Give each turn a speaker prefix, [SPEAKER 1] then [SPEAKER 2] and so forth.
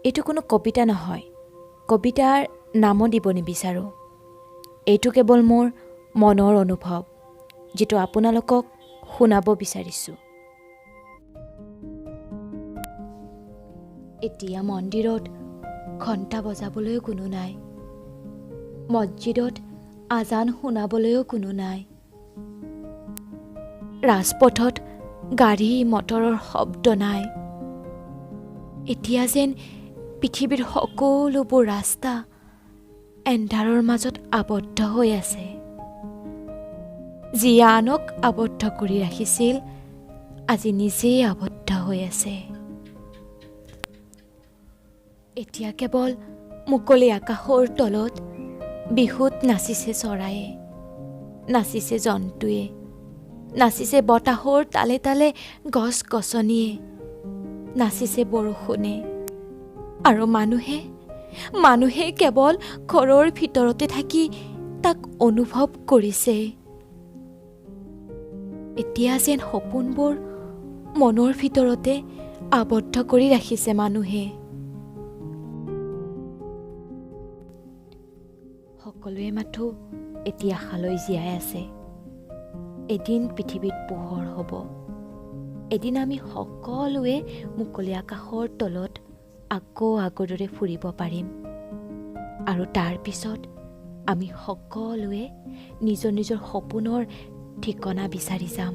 [SPEAKER 1] এইটো কোনো কবিতা নহয়, কবিতাৰ নামো দিব নিবিচাৰোঁ। এইটো কেৱল মোৰ মনৰ অনুভৱ, যিটো আপোনালোকক শুনাব বিচাৰিছোঁ। এতিয়া মন্দিৰত ঘণ্টা বজাবলৈও কোনো নাই, মছজিদত আজান শুনাবলৈও কোনো নাই, ৰাজপথত গাড়ী মটৰৰ শব্দ নাই। এতিয়া যেন পৃথিৱীৰ সকলোবোৰ ৰাস্তা এন্ধাৰৰ মাজত আবদ্ধ হৈ আছে। যিয়ে আনক আবদ্ধ কৰি ৰাখিছিল, আজি নিজেই আবদ্ধ হৈ আছে। এতিয়া কেৱল মুকলি আকাশৰ তলত বিহুত নাচিছে চৰায়ে, নাচিছে জন্তুৱে, নাচিছে বতাহৰ তালে তালে গছ গছনিয়ে, নাচিছে বৰষুণে। আৰু মানুহে কেৱল ঘৰৰ ভিতৰতে থাকি তাক অনুভৱ কৰিছে। এতিয়া যেন সপোনবোৰ মনৰ ভিতৰতে আবদ্ধ কৰি ৰাখিছে মানুহে। সকলোৱে মাথো এতিয়া আশালৈ জীয়াই আছে, এদিন পৃথিৱীত পোহৰ হ'ব, এদিন আমি সকলোৱে মুকলি আকাশৰ তলত আকৌ আগৰ দৰে ফুৰিব পাৰিম। আৰু তাৰ পিছত আমি সকলোৱে নিজৰ নিজৰ সপোনৰ ঠিকনা বিচাৰি যাম।